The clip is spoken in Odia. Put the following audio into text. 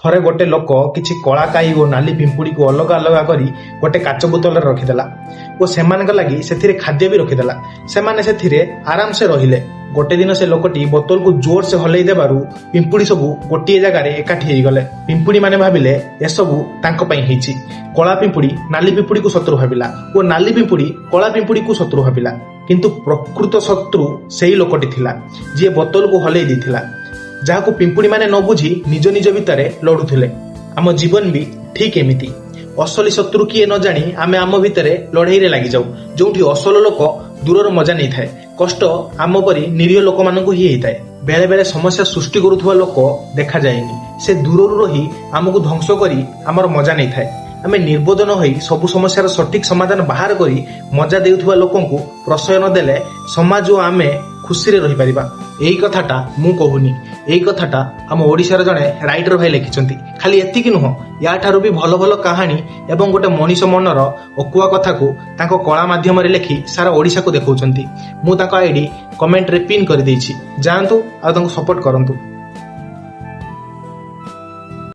ଥରେ ଗୋଟେ ଲୋକ କିଛି କଳାକାଇ ଓ ନାଲି ପିମ୍ପୁଡ଼ିକୁ ଅଲଗା ଅଲଗା କରି ଗୋଟେ କାଚ ବୋତଲରେ ରଖିଦେଲା ଓ ସେମାନଙ୍କ ଲାଗି ସେଥିରେ ଖାଦ୍ୟ ବି ରଖିଦେଲା। ସେମାନେ ସେଥିରେ ଆରାମସେ ରହିଲେ। ଗୋଟେ ଦିନ ସେ ଲୋକଟି ବୋତଲକୁ ଜୋରସେ ହଲେଇ ଦେବାରୁ ପିମ୍ପୁଡ଼ି ସବୁ ଗୋଟିଏ ଜାଗାରେ ଏକାଠି ହେଇଗଲେ। ପିମ୍ପୁଡ଼ି ମାନେ ଭାବିଲେ ଏସବୁ ତାଙ୍କ ପାଇଁ ହେଇଛି। କଳା ପିମ୍ପୁଡ଼ି ନାଲି ପିମ୍ପୁଡ଼ିକୁ ଶତ୍ରୁ ଭାବିଲା ଓ ନାଲି ପିମ୍ପୁଡ଼ି କଳା ପିମ୍ପୁଡ଼ିକୁ ଶତ୍ରୁ ଭାବିଲା। କିନ୍ତୁ ପ୍ରକୃତ ଶତ୍ରୁ ସେଇ ଲୋକଟି ଥିଲା, ଯିଏ ବୋତଲକୁ ହଲେଇ ଦେଇଥିଲା, ଯାହାକୁ ପିମ୍ପୁଡ଼ି ମାନେ ନ ବୁଝି ନିଜ ନିଜ ଭିତରେ ଲଢୁଥିଲେ। ଆମ ଜୀବନ ବି ଠିକ୍ ଏମିତି। ଅସଲି ଶତ୍ରୁ କିଏ ନ ଜାଣି ଆମେ ଆମ ଭିତରେ ଲଢେଇରେ ଲାଗିଯାଉ, ଯୋଉଠି ଅସଲ ଲୋକ ଦୂରରୁ ମଜା ନେଇଥାଏ। କଷ୍ଟ ଆମ ପରି ନିରୀହ ଲୋକମାନଙ୍କୁ ହିଁ ହେଇଥାଏ। ବେଳେ ବେଳେ ସମସ୍ୟା ସୃଷ୍ଟି କରୁଥିବା ଲୋକ ଦେଖାଯାଏନି। ସେ ଦୂରରୁ ରହି ଆମକୁ ଧ୍ୱଂସ କରି ଆମର ମଜା ନେଇଥାଏ। ଆମେ ନିର୍ବୋଧ ନ ହୋଇ ସବୁ ସମସ୍ୟାର ସଠିକ ସମାଧାନ ବାହାର କରି ମଜା ଦେଉଥିବା ଲୋକଙ୍କୁ ପ୍ରଶ୍ରୟ ନ ଦେଲେ ସମାଜ ଓ ଆମେ ଖୁସିରେ ରହିପାରିବା। ଏଇ କଥାଟା ମୁଁ କହୁନି, ଏଇ କଥାଟା ଆମ ଓଡ଼ିଶାର ଜଣେ ରାଇଟର ଭାଇ ଲେଖିଛନ୍ତି। ଖାଲି ଏତିକି ନୁହଁ, ୟାଠାରୁ ବି ଭଲ ଭଲ କାହାଣୀ ଏବଂ ଗୋଟେ ମଣିଷ ମନର ଅକୁହା କଥାକୁ ତାଙ୍କ କଳା ମାଧ୍ୟମରେ ଲେଖି ସାରା ଓଡ଼ିଶାକୁ ଦେଖାଉଛନ୍ତି। ମୁଁ ତାଙ୍କ ଆଇଡି କମେଣ୍ଟରେ ପିନ୍ କରିଦେଇଛି, ଯାଆନ୍ତୁ ଆଉ ତାଙ୍କୁ ସପୋର୍ଟ କରନ୍ତୁ।